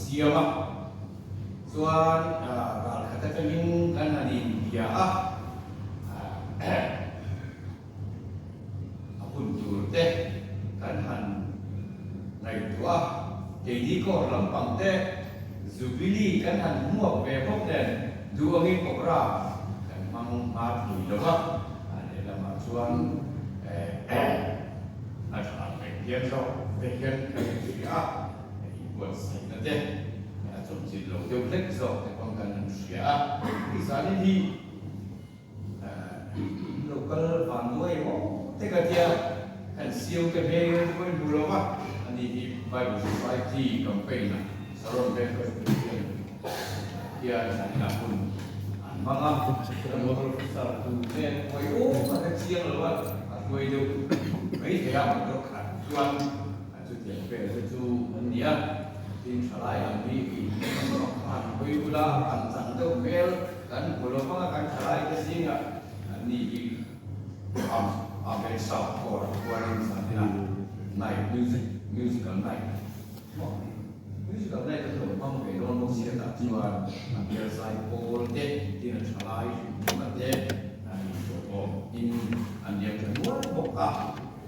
siam a, chuan ral khat atangin kan han inbia a, a hun tur te kan han ngaihtuah a, keini kawr lampang te Jubilee kan han hmuak ve bawk nen duh angin program kan hmang hma thei lo va, a lehlamah chuan a tha reng hian zawk te hian kan inhria a, inbuatsaihna te a chawmchilh lo deuh hlek zawk te pawn kan han hria a, hei zanin hi In lo kal van nuai maw te ka tia, kan siam te hmel te pawh in hmu lo va, ani hi Bible Society campaign ah Saron Bank Presbyterian hian zan inah hun an hmang a, kan motor officer tu nen hawi awm a ka chiang lo a, a hruai deuh mai thei a motor khat chuan chutiang vel te chu an ni a, tin thalai lam hi in khan hawi bula an chang deuh hmel. Kan hmu lo vang a, kan thalai te zingah an ni hi am a ve South Core khuanin zanina night music musical night maw musical night an lo hmang ve dawn bawk sia tah chuan a bial zai pawl te tin a thalai hrim hrim a te an inhruai in an liam tha nual bawk a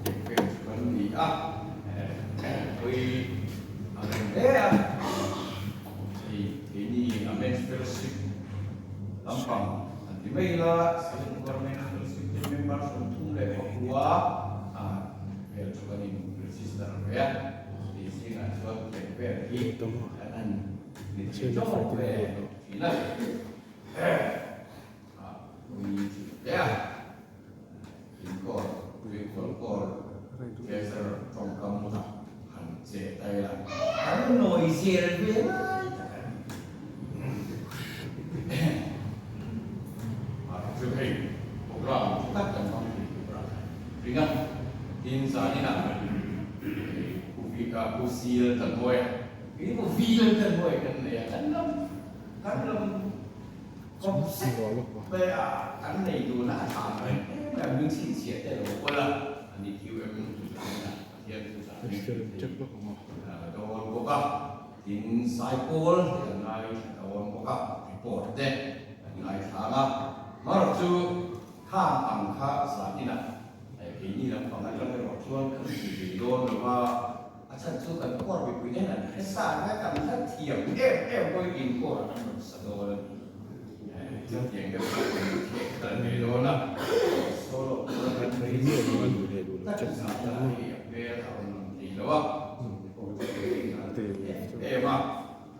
tih vel chu kan ni a hawi ang reng hle a. Hei keini a Men's Fellowship lampang an ti mai ila, Select Board Men's Fellowship te member 34 vel chu kan in register ve a, tih zingah chuan thiam vel hi kan han ni thei tawk ve thin a. Ui chu hle a, inkawr tuikawr kawr treasure tawngkam a han che ta ila, kan nawi zel ve lai tak a ni. Chu hei program tha tak kan hmang thei tur a ring a, tin zaninah Pu Sil Tanmawia, Pu Vil Tanmawia kan nei a, kan lam kan lam. Kawp sek te a kan nei dun a, a tha ang reng em em min chhinchhiah te lo kawl a, a ni QM thu zah in a Pathian thu zah in dawn bawk a, tin Saipawl te an ngaithla dawn bawk a, report te an ngaithla ang a, marawh chu khang ang kha zan inah keini lampang atang erawh chuan kan ti ve dawn lo va. A chhan chu kan kawr mipui nen an hre sa vek a, an hla thiam em em pawhin inkawr an rawn sa dawn a ni. Chutiang deuh kha kan khek kal ve dawn a, solo pawh kan beisei tak zat a hei a hmel a rawn lang thei lo a, chumi pawh chu kan em em a,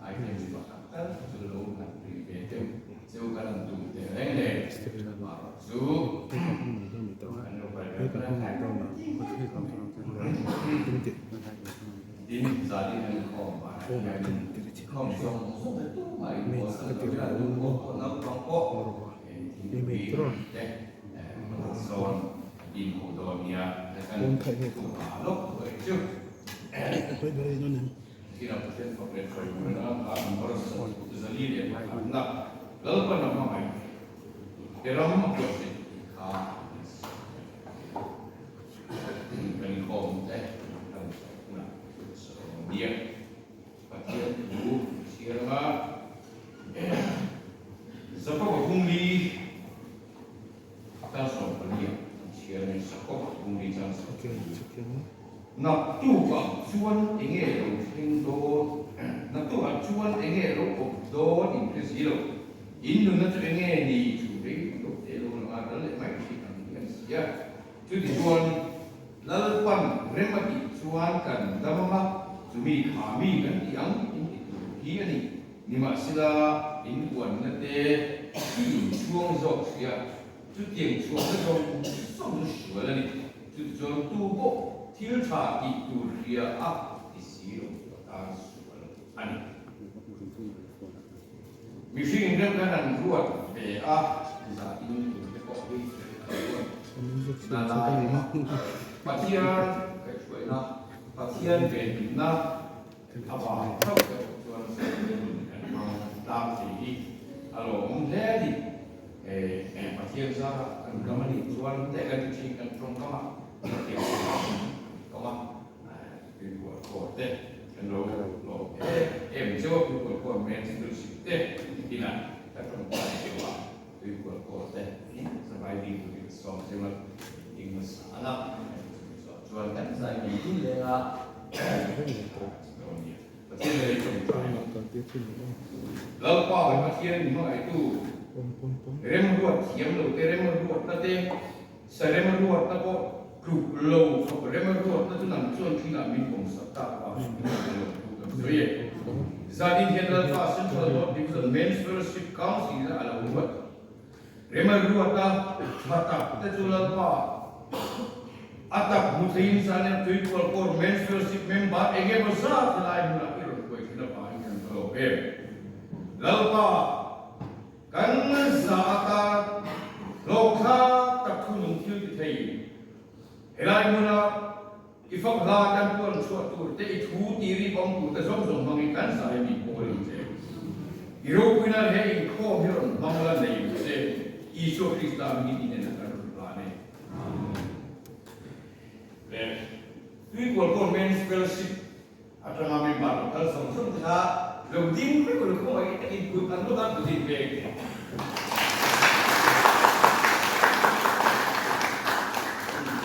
item pakhat tal chu lo han ri ve deuh cheu kan han tum teh reng nen, amaherawh chu kan lo kal ve dawn a. Tin, zanin an khawm ah hian khawm zawng zawng te tumah in haw san lo ila, nu pawh pawh naupang pawh thingpui te zawn in ho dawn nia kan thu ah lawk thuai chu. Kina Pathian fak leh hruai mawina kha number 41 na Lalpan a hmangaih te ram a buatsaih tih kha an sawi a ni. Kan inkhawm te kan sawi hunah sawi awm nia. Pathian thu chhiar anga Jakob-a bungli Chang 14 ah an chhiar mai Jakob-a bungli chang 14. Naktukah chuan enge lo thleng dawn? Naktukah chuan enge lo awm dawn in hre si lo. In nunna chu enge ni thu rei lutuk te lo lang a, ral leh mai thin ang hi an si a. Chutichuan, Lalpan rem a tih chuan kan dam ang a, chumi kha mi kan tih ang in ti tur hi a ni. Nimahsela, in uanna te i inchhuang zawk hria, chutiang chhuahna zawng zawng chu hrual a ni. Chutichuan tu pawh thil tha tih tur hria a ti si lo chu a tan sual a ni. Mihring inrem khan an ruat ve a, zah in tur te pawh hi an ruat na lai a. Pathian kaihhruaina, Pathian venhimna avang chauh erawh chuan nun kan hmang tlang thei hi a lawmawm hle a ni. Pathian zarah kan ram a nih chuan teh kan ti thin kan tawngkam a, Pathian zarah kan tawng a, rinbual kawr te kan lo lawm em em cheu a, Tuikual kawn Men's Fellowship te kinah ka tawngtai cheu a, Tuikual kawn te zavai ding turin ka sawm cheu a, ding hmasa a, chuan kan zai mai ding leng a, Pathian leh tawngtai Lalpa leh Pathian min hmangaihtu remruat thiam lo te remruatna te sa remruatna pawh tluk lo khawp remruatna chu nang chuan thingah min pawmsak tak avangin min hmangaih lo thu kan sawi e. Zanin hian Lalpa Central North Division Men's Fellowship Council in a lo ruat Remruata tha tak te chu Lalpa a tak hmu theiin Salem Tuikual Corps Men's Fellowship member eng emaw zat helai hmunah i rawn hruai thin avangin kan va lawm em. Lalpa kan za atan hlawkthlak tak thu nung thil ti thei helai hmuna i fak hla kan puan chhuah tur te i thu ti rik awm tur te zawng zawng hmangin kan zai mi pawl ang che. I ropuina leh inkhawm hi rawn hmang la nei ang che. Isua Krista hmingin i hnenah kan rawn hlan e. Amen. Le Tuikual Corps Men's Fellowship atanga member lo kal zawng zawng te kha lo ding vek ula khawngaih takin kut an lawk a kut in pek teh.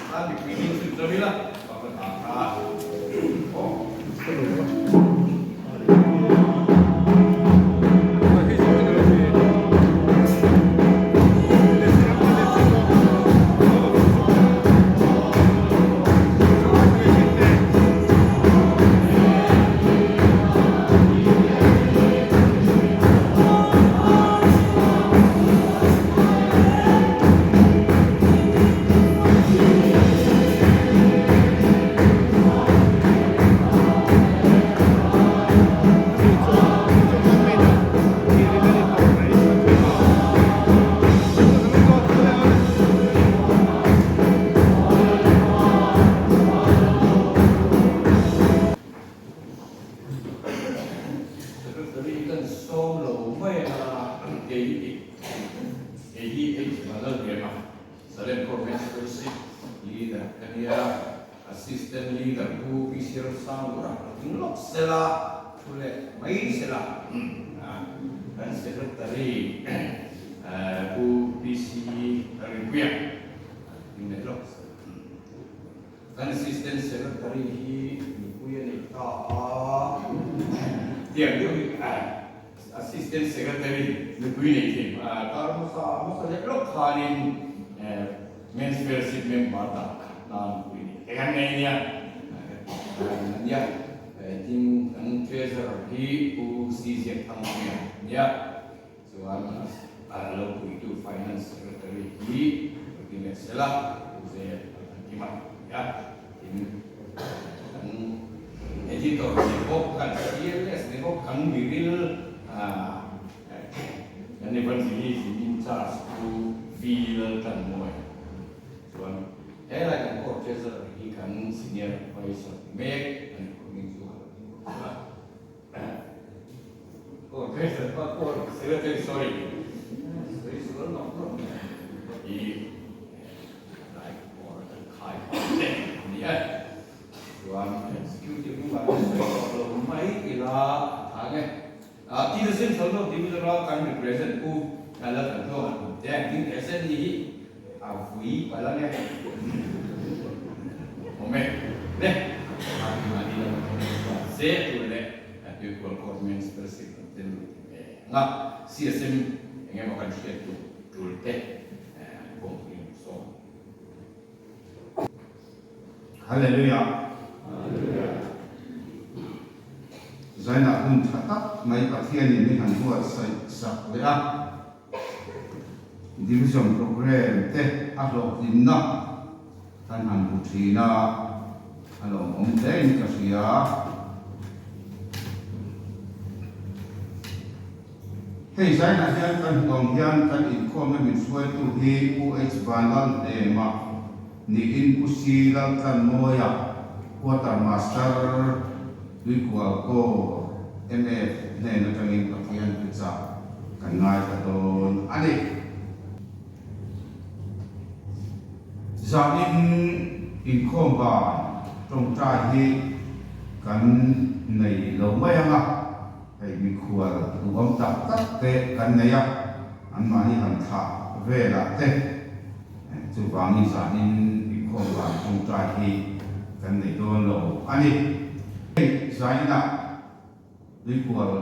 Khan mipui ding chu chawm ila pakhat ah kha aw. Secretary kan sawm lo mai a, kei hi kei hi H Vanlalhema, Salem Corps Fellowship Leader ka nia, Assistant Leader Pu PC Ramsangura ka tling lawk sela, thu leh mai sela, kan Secretary Pu PC Rinpuia ka tling leh lawk sela. Kan Assistant Secretary hi nupui a nei ta a, tiang deuh hi Assistant Secretary nupui nei thei kar hmasa hmasa leh lawk khanin Men's Fellowship member dang khat na nupui nei thei an nei nia nia tin kan Treasurer hi Pu Si Ziak Thang Puia nia chuan a lo puitu Finance Secretary hi lo ti leh sela Pu Zep a kan ti mai a tin kan editor ni bawk kan CLS ni bawk kan miril kan evangelist in charge Pu V Laltanmawia chuan helai kan court treasurer hi kan senior adviser ni mek a ni kumin chu a lo ding bawk a. Tuikual Court Men's Fellowship an tel lut ve ang a, CSM eng emaw kan hriat tur tul te an kawm turin an sawm. Hallelujah! Zainah hun tha tak mai Pathianin min han buatsaih sak leh a, Division Programme te a hlawhtlinna kan han hmu thin a, a lawmawm hle in ka hria. Hei zainah hian kan hmuh ang hian kan inkhawmna min hruaitu hi Pu H Vanlalhnema niin Pu Si Laltlanmawia Quarter Master Tuikual Corps MF hnen atangin Pathian thuchah kan ngaithla dawn a ni. Zanin inkhawm ban tawngtai hi kan nei lo mai ang a. Hei mikhual duhawm tak tak te kan nei a, anmahni han thlah velah te chuvangin zanin inkhawm van tawngtai hi kan nei dawn lo a ni. Hei zaninah Tuikual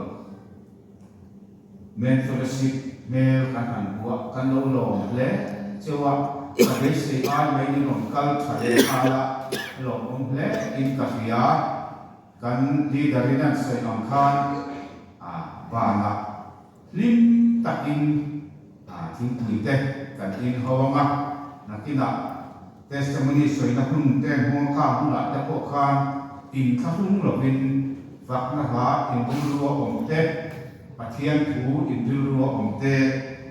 Men Fellowship hmel kan han hmu a, kan lo lawm hle cheu a, ka beisei ai mai ni rawn kal tha leh nghal a, lawmawm hle in ka hria. Kan leader in an sawi ang khan banah hlim takin thingpui te kan in ho ang a, nakinah testimony sawina hun te hmawng kha hunah te pawh khan inthlahrung lovin fakna hla inrilrua awm te, Pathian thu inrilrua awm te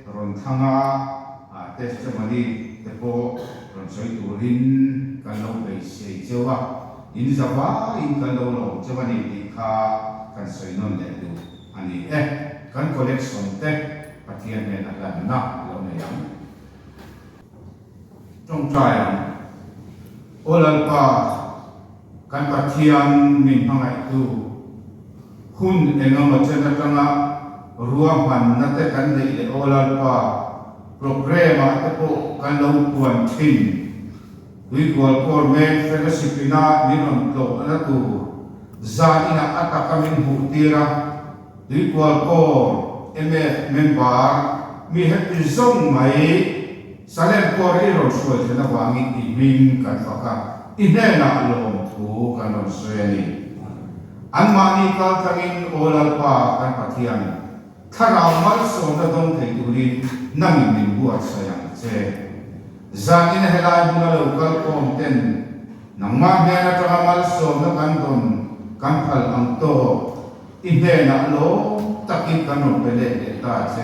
rawn thlang a, testimony te pawh rawn sawi turin kan lo beisei cheu a. In za vaiin kan lo lawm cheu a ni tih kha kan sawi nawn leh duh a ni e. Kan collection te Pathian hnena hlanna lo nei ang. Tawngtai ang. Aw Lalpa, kan Pathian min hmangaihtu, hun engemaw chen atanga ruahmanna te kan neih leh Aw Lalpa, programme ah te pawh kan lo puan thin. Tuikual Corps Men Fellowship ina min rawn tlawhna tur zan inah a taka min hmuh tir a, Tuikual Corps MF member mi heti zawng mai Salem Corps i rawn hruai thlen avangin i hming kan fak a, i hnenah lawmthu kan rawn sawi a ni. Anmahni kal tlangin Aw Lalpa kan Pathian, Thlarau malsawmna dawng thei turin nangin min buatsaih ang che. Zanin helai hmuna lo kal khawm ten nangmah hnen atanga malsawmna kan dawn kan phal ang tawk i hnenah lawm takin kan rawn pe let leh ta che.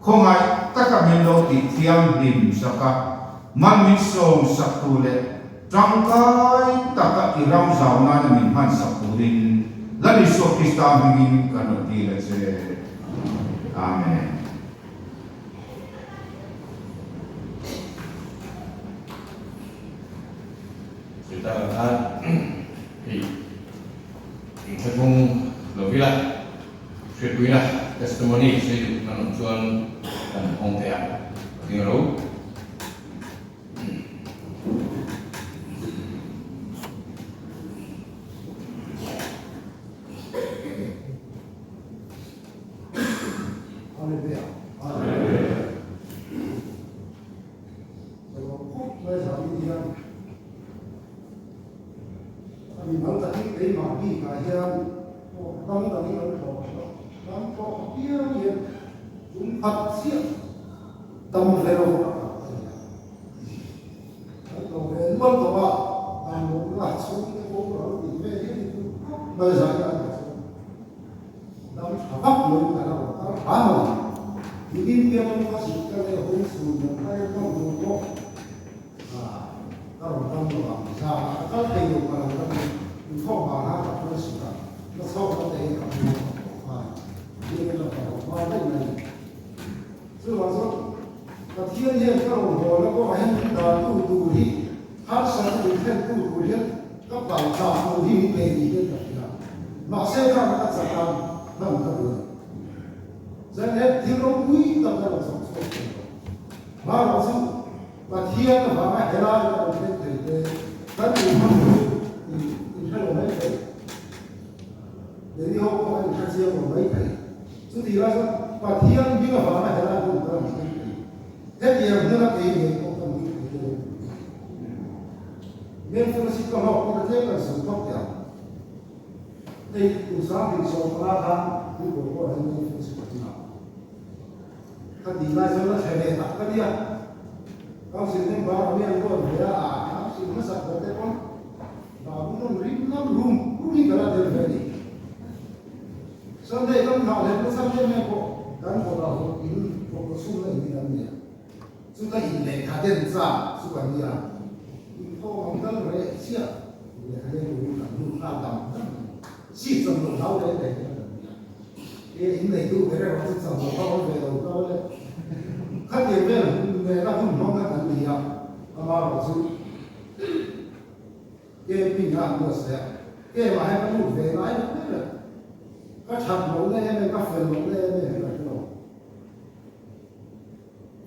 Khawngaih taka min lo tih thianghlim sak a, mal min sawm sak tu leh tangkai taka i ram zau nana min hman sak turin Lal Isua Krista hmingin kan rawn dil a che. Amen. Chutah kan khan hei inthlahrung lo ila hriatpuina testimony sawi duh kan awm chuan kan hawng thei a, ka ding ro. Hallelujah. Hallelujah. Dam ve lo a ni a. Kan ko ve nual tawh a, dan lawmna chhungte pawh ka lo tih ve hian i tum khawp mai zai a ni chu. Dam tha vak lo in ka la rawn kal hram a ni. Nimin piang lam kha zuk ka leh hawng chhun lam kha en nawm tur pawh ka rawn dam lo ang. Zanah ka kal thei lo ka lo dam in inkhawm vang a ka phur suk a, na chhawk na te hi ka hmu a tawh khan biakin la ka rawn hma daih mai a ni. Chuvang chuan Pathian hian ka rawn hawl a kawngah hian min dartu tur hi harsatna min thlentu tur hian ka paltla tur hi min pe ni hian ka hria. Mahse khan ka chak a, hman ka duh a ni. Chuan he thil ropui tak ka rawn chhawk chhuak thei lo. Hmarawh chu Pathian avanga helai ka rawn thleng thei te kan inhmang chu in hre lo mai thei. Keini ho pawh kan inhre chiang lo mai thei. Chutih lai chuan Pathian hming avanga helai hun ka rawn thleng thei. Hetiang hmuna kei ngei pawh ka hming thei lo. Men fellowship ka hlawk pawh ka tlem kan sawi phawt teh ang. Hei kum 2015 khan Tuipui pawh hian men fellowship a tling a. Ka tih lai chuan a thle ve tak ka nia. Council member a mi an rawn ve a, a council hmasak ber te pawn Babu rawn rim lam rum rum in ka la tel ve a ni. Sunday kan nghah leh nasa em em pawh kan kawtah vawk in vawk kaw chhungna in hi kan nei a, chuta in lehkha den chak chu kan nia, inkhawm ang dal reh chiah lehkha den turin kan lut nghal dam dam a ni. Seat cham loh hlau reng reng kha kan nia, e in neitu ber erawh chu cham loh kha awm ve lo ka le, khatiang vel nehna hun hmang kha kan ni a, amaherawh chu. Camping a an buatsaih a, camp ah hian ka lut ve ngai lo ber a. Ka that lohna em em, ka fel lohna em em hi ka hre lo.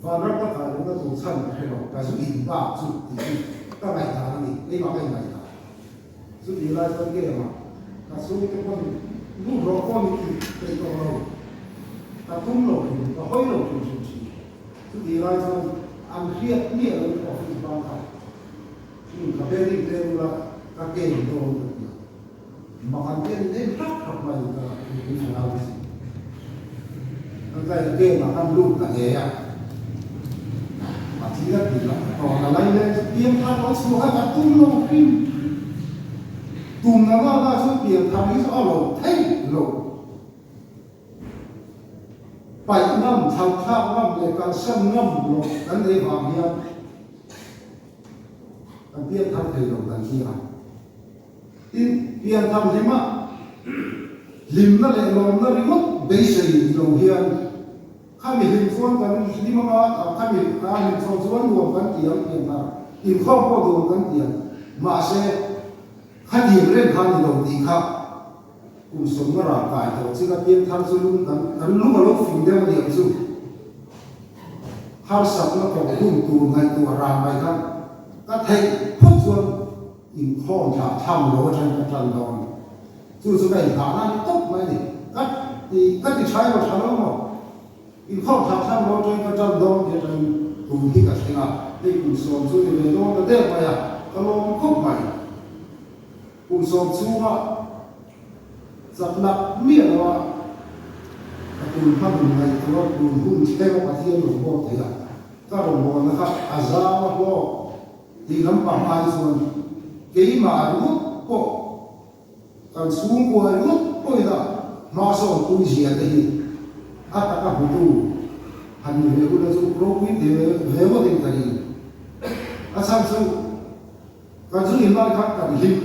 Vanram ka kai lohna tur chhan ka hre lo, ka zu in bak chu tih hi ka ngaihdan a ni, keimah ka inngaihdan. Chutih lai chuan game ah ka chhungte pawn lut rawh pawh ni tih peih tawh lo, ka tum lo hrim, ka hawi lo hrim hrim thin. Chutih lai chuan an hriat miah lo in office bang kha ka building te bula ka game dawn ka ti a. Makan te an en hrap hrap mai ka nupui thlarau te chu. Kan kai a game ah khan lut ta hle a. Patling a ti lah tawn a lai leh chu pian thar lo chhuah a ka tum lo hrim hrim. Tum na na na chu pian thar hi chu a lo thei lo. Paih ngam, thlauh thlak ngam leh kalsan ngam lo kan nei vang hian kan pian thar thei lo kan ti a. Tin, pianthar hlima hlimna leh lawmna ringawt beisei ni lo hian khami hlim chuan kan hlim anga, khami a hlim chho chuan nuam kan ti ang pianthar inkhawm pawh nuam kan ti ang. Mahse, khatiang reng kha ni lo tih kha kum sawmna ral kai tawh chin a pianthar chu lung kan kan lung a lo fing deuh a niang chu. Harsatna tawh hun tur ngaihtuah ran mai kha ka theih phawt chuan Inkhawm thlah tham lo atang ka tan dawn. Chu chu ka inhah na ni tawp mai a ni. Ka ti ka ti tha emaw tha lo maw? Inkhawm thlah tham lo atangin ka tan dawn tih atangin tum hi ka thleng a, hei kum sawm chu ni ve dawn ta deuh mai a, ka lawm khawp mai. Kum sawm chhunga chak nak miah lo a, ka tun hma nun ngaihtuah a tun hun thleng a Pathian rawn bawk thei a, ka rawngbawlna kha a zau a hlawk. Tih lampang ai chuan keimah ringawt pawh kan chhungkua ringawt pawhin a hmasawn pui zia te hi a taka hmutu han ni ve hun a chu ropui te ve ngawtin ka ring. A chhan chu kan zu inlai khan kan hlim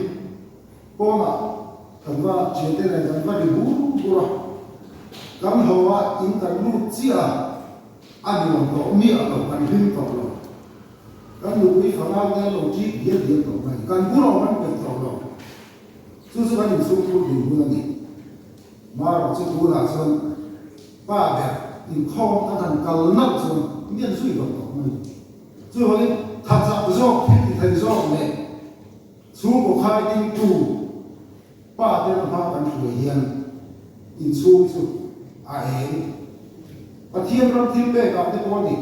pawnah kan va thiante nen kan va ri bur bur a, kan haw a in kan lut chiah a, a nuam tawh miah lo, kan hlim tawh lo. Kan nupui fanau te an lo ṭik dial dial tawh mai. Kan bul awm an peih tawh lo. Chu chu kan inchhung phur ding hun a ni. Marawh chu tunah chuan pa ber inkhawm kan han kal nalh chuan mian zui lo tawh mai. Chuvangin thachak zawk thil ti thei zawk leh chhungkaw khai dingtu pa te na hma kan hruai hian inchhung chu a eng. Pathian ram thil pek ah te pawh a ni.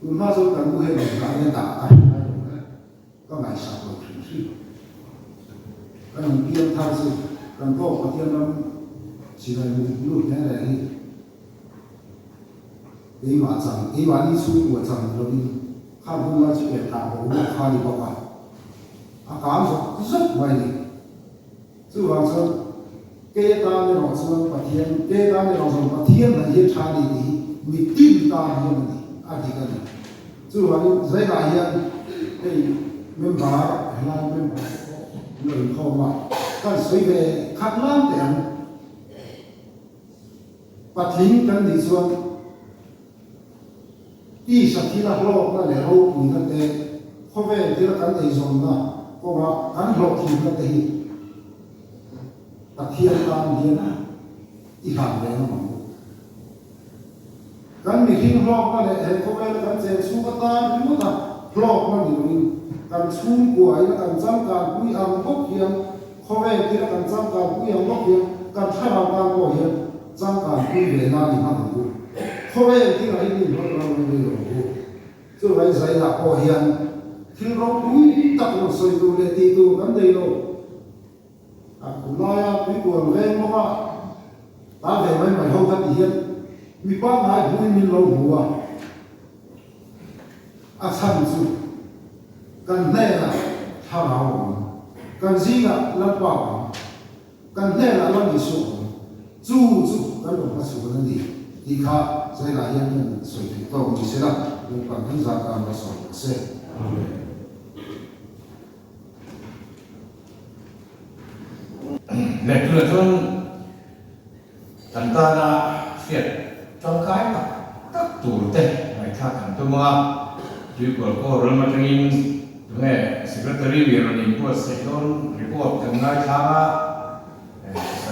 Tun hma chuan kan nu hian engah nge dah ka hre ngai lo le, ka ngaihsak lo hrim hrim. Kan in piang thar chu kan tawk Pathian ram silai mu lut reng reng hi keimah chang, keimahni chhungkua chang ni lovin khan hun lai chu pian kah bo ruak kha a ni bawk a, a kang zawk zawk mai a ni. Chuvang chuan ke tan erawh chuan Pathian, ke tan erawh zawng Pathian hnaih hi a tha a ni tih hi mitin tan hian a ni, a dik a ni. Chuvangin zainah hian hei member, helai member te pawh an lo inkhawm a, kan sawi ve khat nan teh ang. Patling kan nih chuan tisa thila hlawkna leh ropuina te, khawvel thila kan eizawnna kawnga kan hlawhtlinna te hi Pathian tan hian i hlan ve ngam ang u. Kan mihring hlawkna leh he khawvela kan chen chhung atan ringawta hlawkna ni loin kan chhungkuain a kan changkanpui ang bawk hian Khawvel thila kan changkan pui ang bawk hian kan thlarau tan pawh hian changkan pui ve nan i hmang ang u. Khawvel thila hi mi hmang ram reng reng lo ang u. Chuvai zailah pawh hian thil ropui tak rawn sawi tur leh tih tur kan nei lo. A kum laia tuikual veng bawk a, ta ve mai mai ho kha ti hian mi pangngai hmuhin min lo hmu a. A chhan chu kan hnenah thlarau a awm, kan zingah Lalpa a awm, kan hnenah Lal Isua a awm, chu chu kan rawn hmachhuan a ni tih kha zailah hian kan sawi theih tawk ni sela, Lalpa'n kan zat tan la sawi rawh se. Amen. Lehkha chuan Kan tana hriat tangkai tak tak tur te ngaihthlak kan tum a, Tuikual Corps ram atangin tunge Secretary ber rawn inbuatsaih dawn report kan ngaithlang a.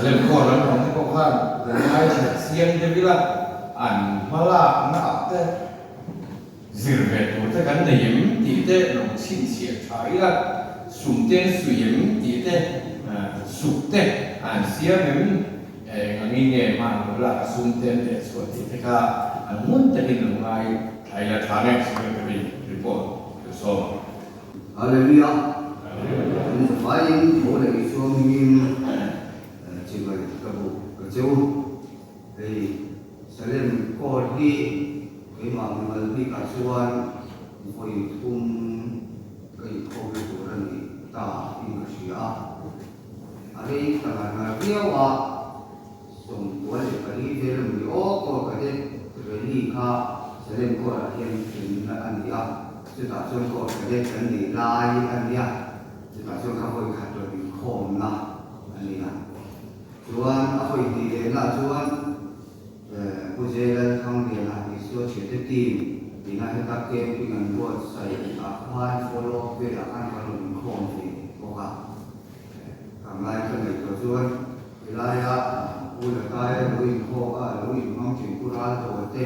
Salem Court lampang te pawh khan lo ngaithla chiang deuh ila an hmalakna ah te zir ve tur te kan nei em tih te lo chhinchhiah tha ila, sum te an suih em tih te, suk te an siam em, eng angin nge hman lo lak a sum te an leh chhuah tih te kha an ngun takin lo ngai tha ila tha nge Secretary report lo sawm ang. Hallelujah! Kan zavaiin tho leh Isua hmingin chibai ka buk ka che u. Hei Salem Court hi keimah mimal bikah chuan vawi thum ka inkhawmna tur a ni ta in ka hria a. A rei ta ngar ngar viau a, 94 vel a ni aw Court Cadet Rally kha Salem Court ah hian thlenna a ni a, chutah chuan Court Cadet kan nih lai a nia, chutah chuan ka vawi khat rawn inkhawmna a ni a. Chuan a hawi hnih lehna chuan Pu J Lalthangliana Isua Thiante team ina heta camping an buatsaih ah khan follow up velah khan kan rawn inkhawm ve bawk a. Ka ngai ka ngaihtuah chuan helaia Pu Lataia lo inkhawm a, lo inhmang thin Pu Raltawl te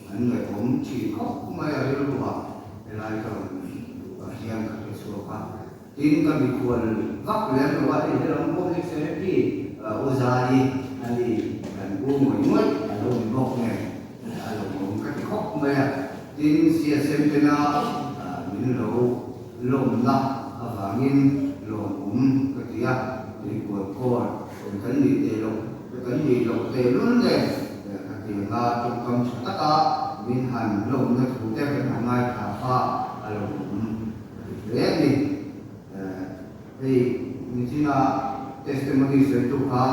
an ngaihawm thin khawp mai a rilru ah helai ka rawn luh ah hian ka hrechhuak a. Tin, ka mikhual vak lem lo a, hei helam public secretary U Zai a ni, kan u ngawih ngawih a lo ni bawk nen a lo awm ka ti khawp mai a. Tin, CSM tena min lo lawmna avangin lawmawm ka ti a, tuikual kawl kan nih teh loh kan nih loh teh lul nen ka ti ang a, tawngkam tha taka min han lawmna thu te kan han ngaithla kha a lo awm. A ti hle a ni. Hei nichina testimony sawitu kha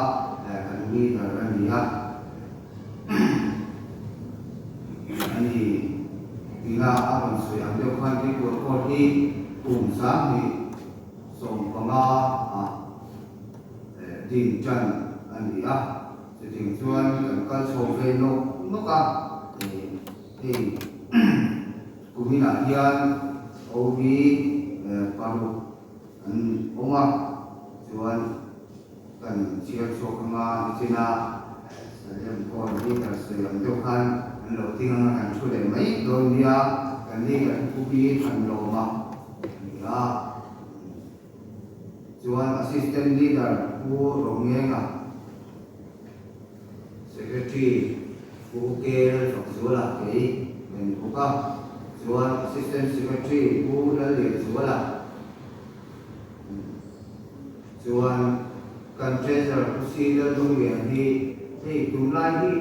kan leader a ni a, a ni tina a rawn sawi ang deuh khan Tripura Court hi kum 2015 ah din tan a ni a, chutiang chuan kan kal chho ve nawk nawk a, hei Kuminah hian OB paruk an awm a, chuan kan chhiar chhuak anga nichina Salem Court leader sawi ang deuh khan an lo ding anga kan thu leh mai dawn nia, kan leader hi Pu Pi Thanlawma a ni a, chuan Assistant Leader Pu Rongenga, Secretary Pu Kel Fakzuala kei ka ni bawk a, chuan Assistant Secretary Pu Lallianzuala chuan kan Treasurer Pu Si Laldunglian hi hei tunlai hi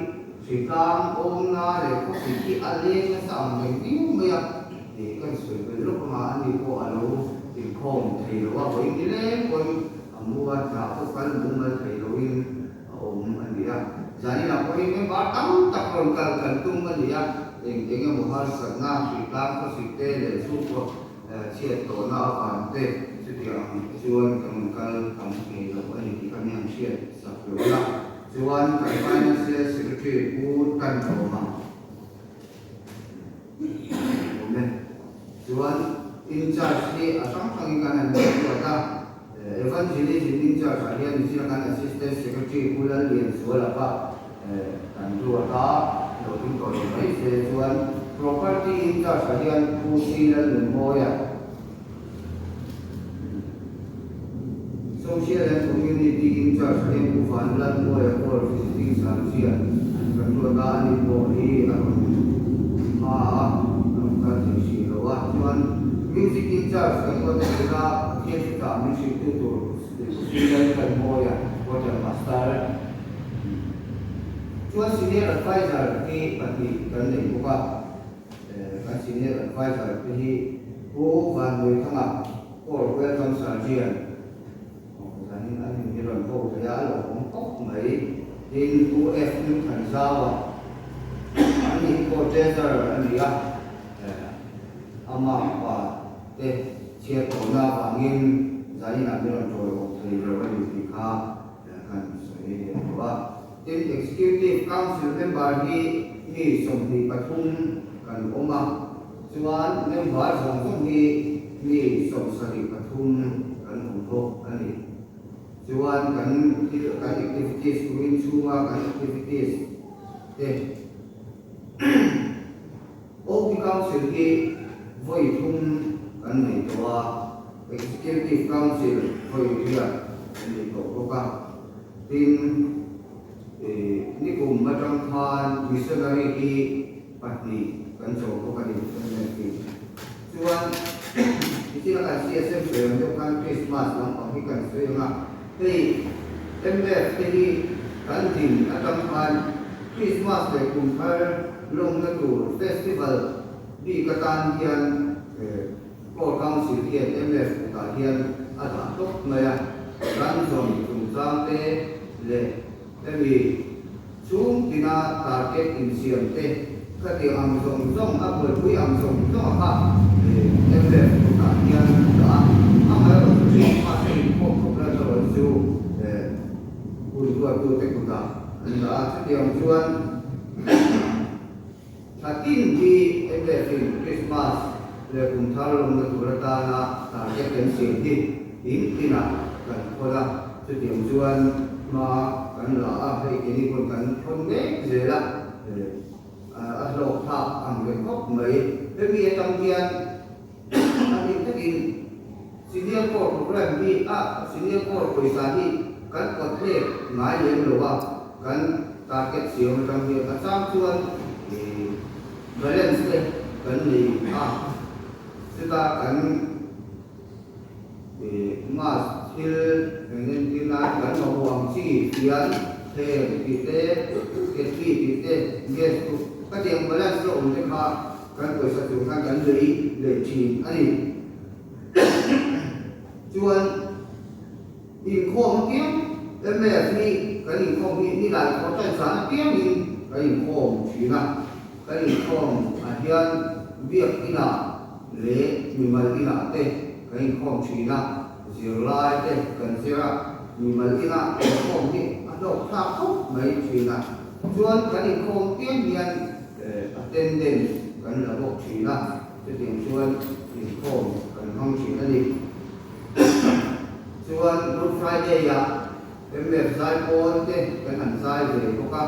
hritlang awmna leh khawpui hi a leng nasa ang reng viau mai a tih kan sawi belh lawk anga ani pawh a lo inkhawm thei lo a, vawiin nileng pawhin a mu a, hna pawh kal mumal thei loin a awm a ni a. Zaninah pawhin member tam tak rawn kal kan tum a ni a, eng eng emaw harsatna, hritlang khawsik te leh chhungkaw chhiat tawhna avang te chutiang chuan kan rawn kal tam thei lo a ni tih kha min han hriat sak lo la. Chuan kan Financial Secretary Pu Tan Lawma awm e. Chuan in charge hi a hrang hrangin kan han ngaihtuah ta. Evangelism in charge ah hian Michina kan Assistant Secretary Pu Lallianzuala kha kan ruat a, lo ding tawh lo mai se chuan Property in charge ah hian Pu C Lalnunmawia, Social and Community in charge ah hian Pu Vanlalmawia Corps Visiting Sergeant kan ruat a, ani pawh hi a rawn hma a, a rawn kal thei hrih lo a, chuan Music in charge kan ruat a ni a, Pathian chutah min hrilhtu tur Sri Lalthanmawia Quarter Master chuan Senior Adviser hi pahnih kan nei bawk a, kan Senior Adviser te hi Pu Vannuithanga Corps Welcome Sergeant zanin an in hi rawn ho thei a, a lo awm khawp mai. Tin, Pu F Hmingthanzaua ani hi Corps Treasurer a ni a, ama pa te chhiat tawhna avangin zaninah min rawn tawiawm thei lo a ni tih kha kan sawi leh tawh a. Tin, Executive Council member hi mi 23 kan awm a, chuan member zawng zawng hi mi 73 kan awm bawk a ni. Chuan kan thil kan activities kumin chhunga kan activities te OP Council hi vawi thum kan nei tawh a, Executive Council vawi riat kan nei tawh bawk a. Tin, nikum atang khan missionary hi pahnih kan chawm bawk a ni, MNP. Chuan nichina kan CSM sawi ang deuh khan Christmas lampang hi kan sawi ang a, hei MF te hi kan din atang khan Christmas leh kum thar lawmna tur festival bik atan hian Core Council hian MF kutah hian a dah tawp mai a, ran zawn chungchang te leh hemi chhung tina target insiam te khatiang ang zawng zawng a buaipui ang zawng zawng a kha MF kutah hian a dah a, amaherawhchu Christmas a inkhawm khawp na erawh chu hun ruattute kutah an dah a, chutiang chuan Thla tin hi MF-in Krismas leh kum thar lawmna tur atana target kan siam hi in tinah kan thawn a, chutiang chuan hma kan la a, hei keini pawn kan thawn mek zel a, a hlawk thlak ang reng khawp mai. Hemi atang hian a nih takin Senior Corps Programme hi a Senior Corps pawisa hi kan kawt hlek ngai lem lo a, kan target siam atang hian a chang chuan balance te kan nei a, chuta kan mask thil eng entir nan kan mamawh ang chi fian thleng tih te, ketli tih te, gas chu khatiang balance te awm te kha kan pawisa tur khan kan lei leh thin a ni. Chuan inkhawm apiang MF hi kan inkhawm hi nilai khawh tan zan apiangin kan inkhawm thin a, kan inkhawm ah hian biak inah leh mimal inah te kan inkhawm thin a, zirlai te kan zir a, mimal inah inkhawm hi a hlawk thlak khawp mai thin a, chuan kan inkhawm piang hian attendance kan la bawk thin a, chutiang chuan inkhawm kan hmang thin a ni. Chuan Good Friday ah MF zai pawn te kan han zai ve bawk a,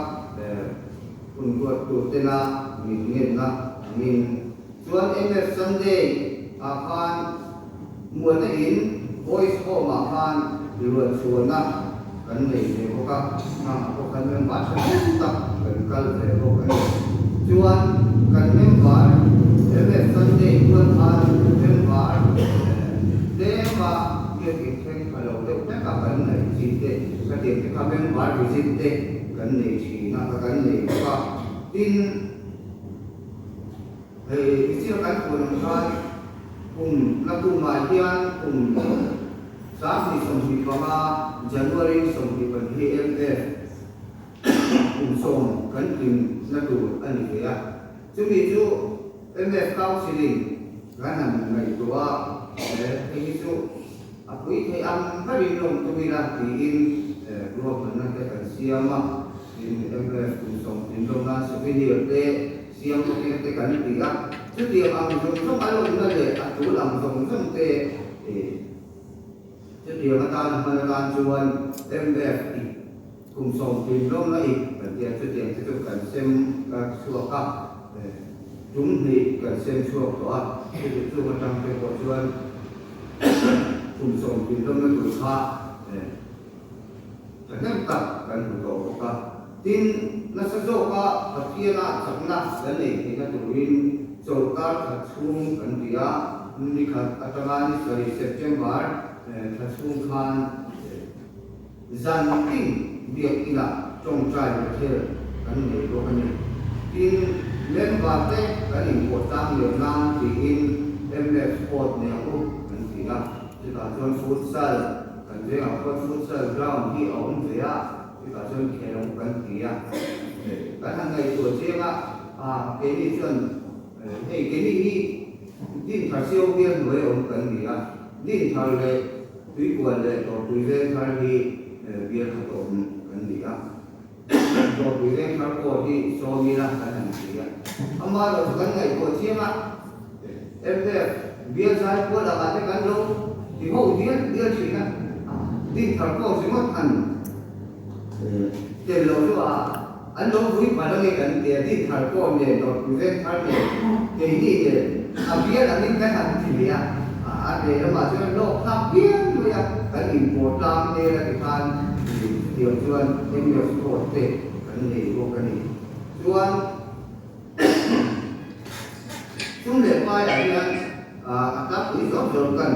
hun ruat tur tena min ngenna angin. Chuan MF Sunday ah khan muanna in Boys Home ah khan luan chhuahna kan nei ve bawk a, hna pawh kan member tha hle tak kan kal ve bawk a ni. Chuan kan member MF Sunday chuan khan member tlema biak inthleng pha lo deuh hlek a kan ngaih chi te, khatiang te kha member visit te kan nei thin a, kan nei bawk a. Tin, Hei thil kan puan ang khan kum la kumah hian kum 2025 January 24 MF kum sawm kan tling na tur a ni ve a. Chumi chu MF Council-in kan han ngaihtuah a, hei hi chu a pui thei ang berin lawm tum ila tiin ruahmanna te kan siam a. Tin, MF kum sawm tling lawm nan souvenir te Siam bawkin te kan ti a, chutiang ang zawng zawng a lawmna leh a tul ang zawng zawng te chutiang atan hman atan chuan MF i kum sawm tlin lawmna i kan ti a, chutiang te chu kan sem chhuak a, tum hnih kan sem chhuak tawh a, chuti chung atang te pawh chuan kum sawm tlin lawmna tur kha Thahnem tak kan hmu tawh bawk a. Tin, nasa zawka Pathiana chakna kan nei theihna turin chawlhkar khat chhung kan ti a, ni khat atanga ni sarih September thla chhung khan zan tin biak inah tawngtai Bethel kan nei bawk a ni. Tin, member te kan inpawh tlang leh nan tiin MF Sport nei ang u kan ti a, chutah chuan futsal, Kan vengah khuan futsal ground hi a awm ve a, chutah chuan khel ang kan ti a. Kan han ngaihtuah chiang a, ah keini chuan hei keini hi Dinthar Sio bial hnuai awm kan ni a, Dinthar leh Tuikual leh Dawrpui Vengthar hi bial khat awm kan ni a. Dawrpui Vengthar pawh hi sawm ila kan han ti a. Amaherawhchu kan ngaihtuah chiang a, MF bial zai kual angah te kan lo ti ho dial dial thin a. Dinthar pawh ringawt an tel lo chu a an lo vui palh ange kan ti a, Dinthar pawh nen Dawrpui Vengthar nen keini nen a bial angin kan han ti leh a, a lehlamah chuan lawk thlak pian mai a, kan inpawh tlang tel a ti khan chutiang chuan MF Sport te kan nei bawk a ni. Chuan Sum leh paiah hian a tlangpui zawk zawk kan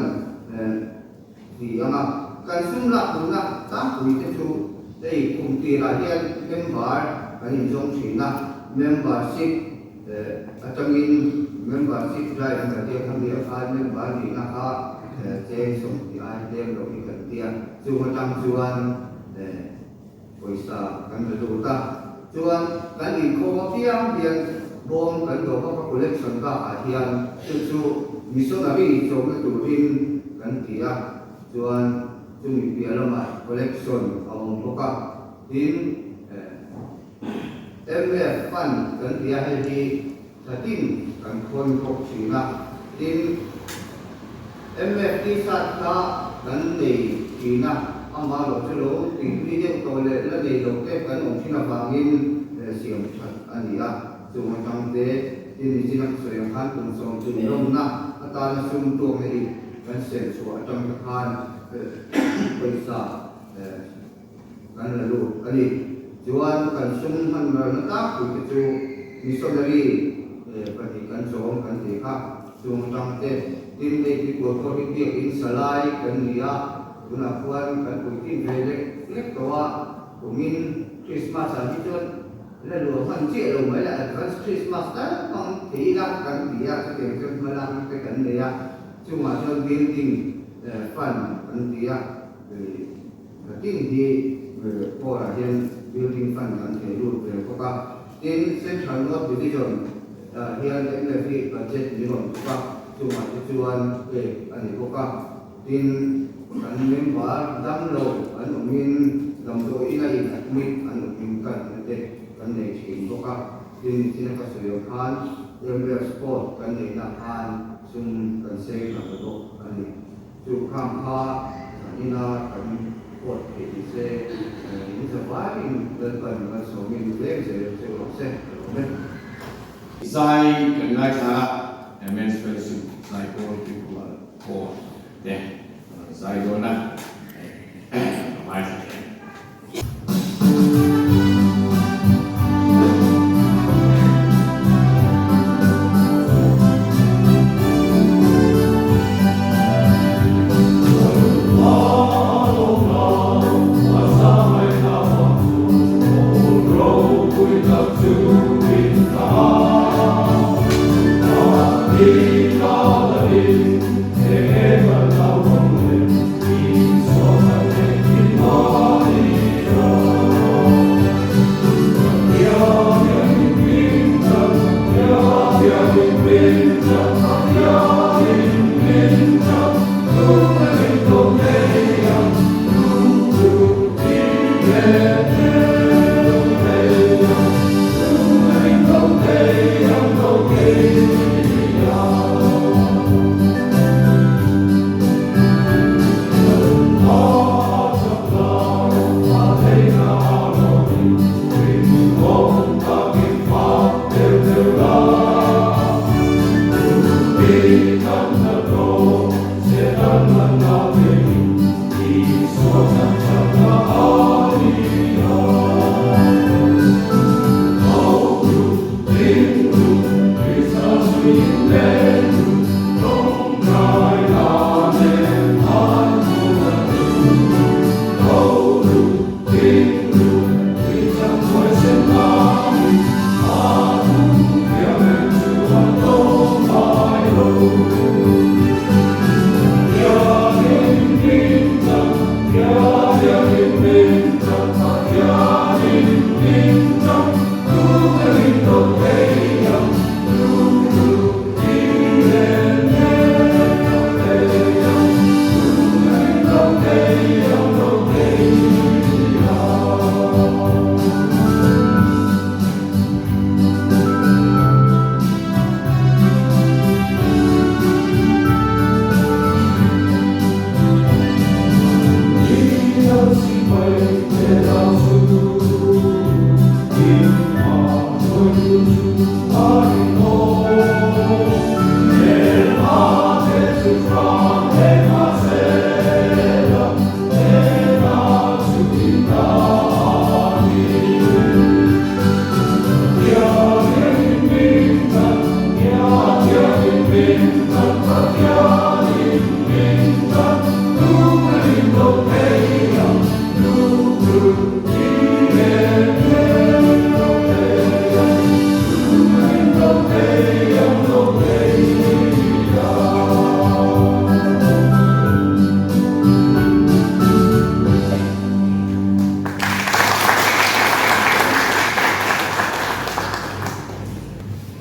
ti ang a, kan sum lak duhna tlangpui te chu hei kum tirah hian member kan inzawng thin a, membership atangin membership drive kan tia khami ah khan member nihna kha cheng 20 ai tlem loh hi kan tia, chung atang chuan Pawisa kan la lut a, chuan kan inkhawm apiang hian bawm kan dawh bawk a collection bakah hian chu chu missionary chawmna turin kan ti a, chuan chumi piah lamah collection a awm bawk a, tin MF fund kan ti a, hei hi thlatin kan khawn bawk thin a, tin MF t-shirt kha kan nei thin a, amah lo chu lo tih tui deuh tawh leh la nei lo te kan awm thin avangin siam that a ni a, chung atang te tin nichin a ka sawi ang khan kum 10 lawmna atana sum tuakna hi kan sem chhuah atang te khan pawisa Kan la lut a ni. Chuan kan sum hman ralna tlangpui te chu missionary pahnih kan chawm kan ti kha. Chung atang te tin hei hi kual pawh hi biakin salai kan ni a, tunah khuan kan puitlin ve lek lek tawh a, kumin Christmas ah hi chuan la luah hman chiah lo mai la advance Christmas tal hmang thei ila kan ti a, chutiang chuan hmalakna te kan nei a, chungah chuan building fund kan ti a. Tin hi Pawlah hian building fund kan thei lut ve bawk a. Tin, Central North Division ah hian MF hi budget min rawn tuk a, chungah te chuan pek a ni bawk a. Tin, kan member damlo an awmin damdawiin a in admit an awmin kan na te kan nei thin bawk a. Tin, nichin a ka sawi ang khan MF sport kan neihna khan sum kan seng ta bawk a ni. Chu khang kha ina kan pawt theih ni se, in zavaiin Lalpan malsawmin leng zel che rawh se ka lawm e. Zai kan ngaithla a, Men's Fellowship zai pawl Tuikual pawl te an zai dawn a, ka ngaithla thei ang.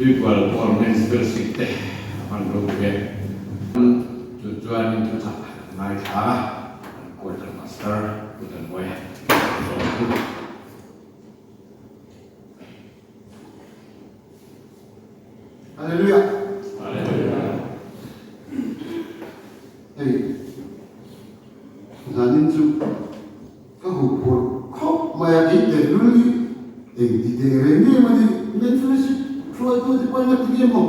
Tuikual Paul Men's Fellowship te a hman ropui e. Chu chuanin thuchah an ngaithla a, an Quarter Master Pu Tanmawia zawm pu. Hallelujah. Hallelujah. Hei, zanin chu ka huphurh khawp mai a, kei teh lul hi eng ti teh reng nge maw ni, men fellowship hruaitu te pawhin a ti nge maw,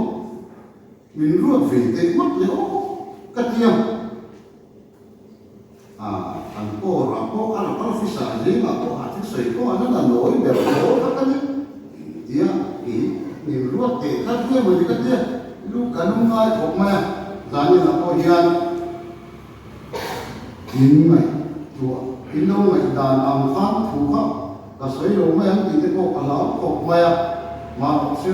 min ruat ve teh ngawt leh aw ka ti a. An kawrah pawh a local officer zingah pawh a thil sawi pawh an la nawi ber tho kha ka ni tia kei min ruat teh tlat nge mawni ka tia lu ka lung ngai khawp mai a, zaninah pawh hian in ngaihtuah in lo ngaihdan ang khan thu kha ka sawi lo mai ang tih te pawh ka hlau khawp mai a, mahrawh chu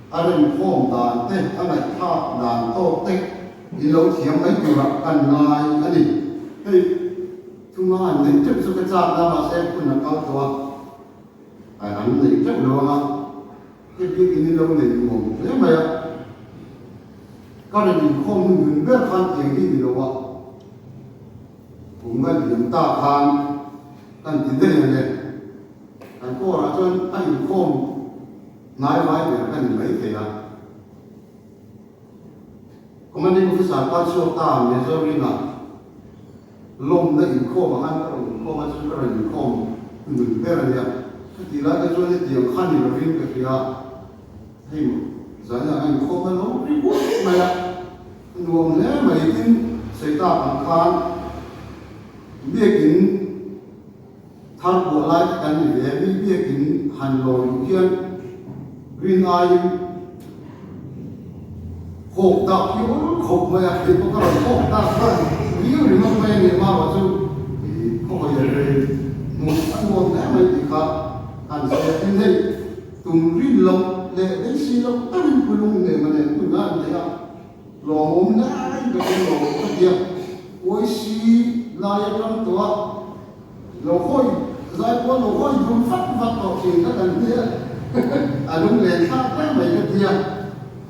A rinkhawm dan te, a ngaihthlak dan tawk te i lo thiam mai turah kan ngai a ni. Hei chunga an neih teuh chu ka chak na mahse hun a kal tawh a, ai an neih teuh lo anga hei biakin i lo nei nuam hle mai a. Ka rawn inkhawm hun hun ber khan tiang hi ni lo a, kum nga liam ta khan kan ti daih ang e. Kan kawrah chuan a inkhawm. Hnai vai ber ka ni mai thei a. Commanding Officer kal chhuak ta Major Ringa lawmna inkhawm ah khan ka rawn inkhawm a, chu ka rawn inkhawm nun ber a nia. Chutih lai te chuan hetiang kha ni lovin ka hria a, hei maw zan ah ka inkhawm na lo ri huai mai a, a nuam hle mai. Tin, sawi tak ang khan biakin Thar buah lai te kan ni ve, mi biakin han lawi duh hian rin aiin hawk dak hi awm khawp mai a, kei pawh ka rawn hawk dak khan riau ringawt mai a ni amarawh chu khawhawi a rei hmuh a nuam hle mai tih kha han sawi a, tin hei tum rin loh leh beisei loh takin pulung nen a nen hun a an nei a. Lawmawm lai ka tel lo ka ti a, UIC lai atang tawh a, lo hawi zai pawh lo hawi dun vat vat tawh thin ka kan hnia a lunglen thlak hle mai ka ti a,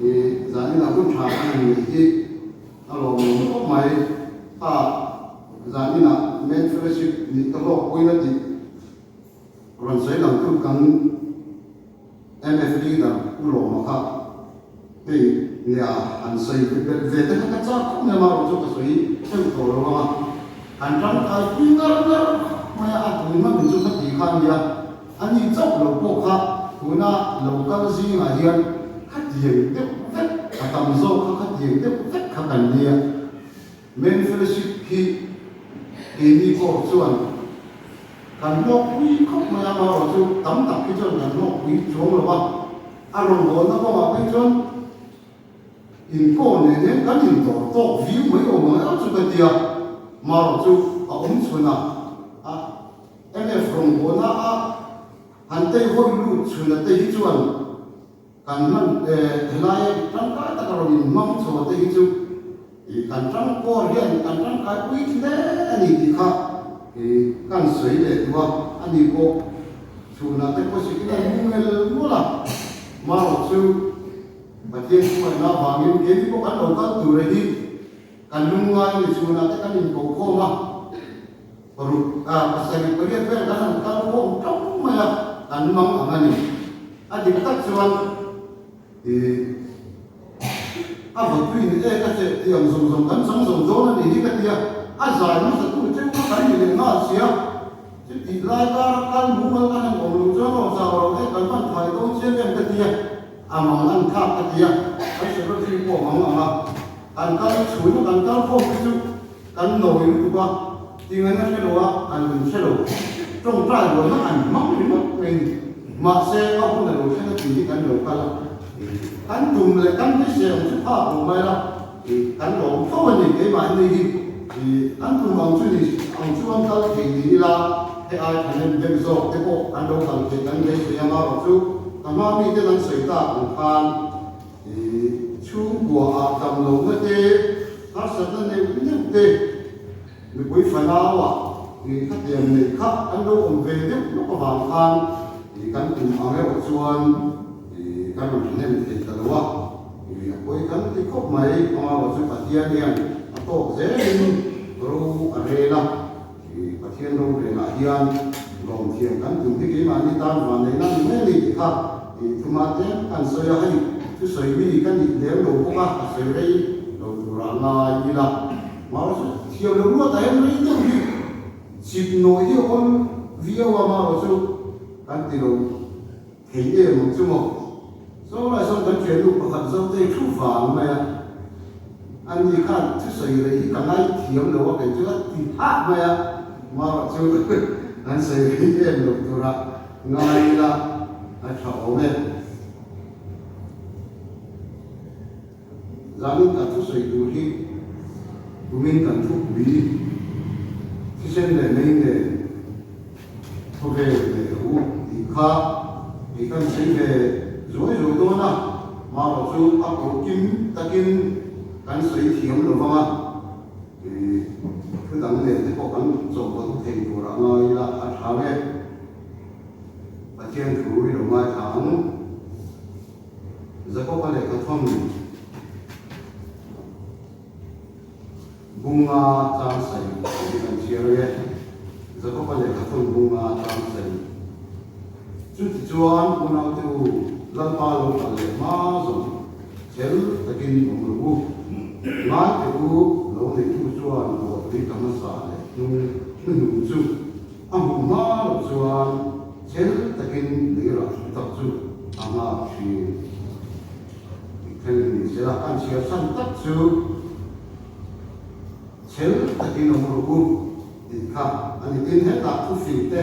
i zanin ah hun tha ka han neih hi a lawmawm khawp mai a, zanin ah Men Fellowship nih ka hlawkpui na tih rawn sawi lang tu kan MF leader Pu Lawma kha hei nia han sawi ve belh ve te kha ka chak khawp mai a, amaherawh chu ka sawi theuh tawh lo ang a, han tangkai pui ngar ngar khawp mai a, a tun hma min chu ka ti kha a nia, ani chauh lo pawh kha tuna lo kal zingah hian khatiang deuh vek a tam zawk kha khatiang deuh vek kha kan nia. Men Fellowship hi keini pawh chuan kan hlawkpui khawp mai a, amaherawh chu tam tak hi chuan kan hlawkpui chuang lo va, a rawngbawlna kawngah phei chuan inkaw nen hian kan intawr tawk viau mai awm ang erawh chu ka ti a, amaherawh chu a awm chhun a, a MF rawngbawlna a han teihawi lut chhun a te hi chuan Kan hman helai tangkai taka rawn inhmang chho te hi chu kan tangkawl hian kan tangkai pui hle a ni tih kha kan sawi leh duh a, a ni pawh chhunah te pawh sikin a hmu ngel ngul a, marawh chu Pathian thuhmuaihna avangin keini pawh kan lo kal tur hi kan lungngai a ni, chhunah te kan inkokhawm a. Paruk, pasarih pariat vel kan han kal khawm tawng mai a, kan mang ang a ni. A dik tak chuan ih a vawtui ni e ka che tih ang zawng zawng kan chang zo dawn a nih hi ka ti a, a zai hmasa tu cheu kha kan ni leh nghal sia, chutih lai kara kal mumal kan han awm loh chuan aw zau lo e kan hman thai dawn. ka ti a, kan secretary pawh a mang ang a, kan kal chhun a kan kal khawm te chu kan nawi lutuk a, tingaina hre lo a an min hre lo, tawngtai rualna an hmang ringawt mai a ni. Mahse a hun a lo thleng a tih hi kan lo kal a, kan tum leh kan hrisel ang chu phak lo mai la, kan lawm tho a ni keimahni hi. Kan tum ang chu ni ang chuan kal thei ni ila, he ai thanem deuh zawk te pawh an lo kal theih kan beisei ang erawh chu ka hma miten an sawi tak ang khan chhungkua ah dam lohna te, harsatna neuh neuh te, mipui fanau ah khatiang neih kha kan lo awm ve deuh lawk avang khan kan tum ang erawh chuan kan rawn thahnem thei ta lo a. A pawi kan ti khawp mai, amaherawh chu Pathian hian a tawk zelin ro a rel a, Pathian rorellah hian lawmthiam kan tum hi keimahni tan vanneihna ni mai a ni tih kha thuma te kan sawi a, hei thusawi mi ka nih lem lo bawk a, a sawi rei lo turah ngai ila, amaherawh chu thiam lo ruatah hian rei deuh hi chip nawih hi a awm viau a, amaherawh chu kan ti lo. Thei em ang chu maw? Saw lai sawn kan thiannu pakhat Zotei thu vang mai a, ani khan thusawi rei hi ka ngaithiam lo a kei chu a ti hah mai a, marawh chu an sawi rei em lo tura ngai ila a tha awm e. Zanin kan thusawi tur hi tumin kan thupui thisen leh mei nen khawvel leh ru tih kha kei kan sawi ve zuai zuai dawn a, marawh chu a koh kim takin kan sawi thiam lo vang a, thu dang nen te pawh kan chawhpawlh thei tur a ngai ila a tha nge Pathian thu i lo ngaithla ang. Jakoba lehkha thawn bunga chang sawi tih hi kan chhiar ang e. Jakoba lehkha thawn bunga chang sawi. Chutichuan unaute u, Lalpa lo kal leh hma zawng chel takin awm rawh u. Ngaite u, lo neitu chuan ruahtui ta hmasa leh hnung hnuhnung chu A hmuh hma loh chuan chel takin leirah thu tak chu a nghak thin. Tih thleng ni sela kan chhiar chhan tak chu chel takin awm rawh u tih kha a ni. Tin, hetah thu fing te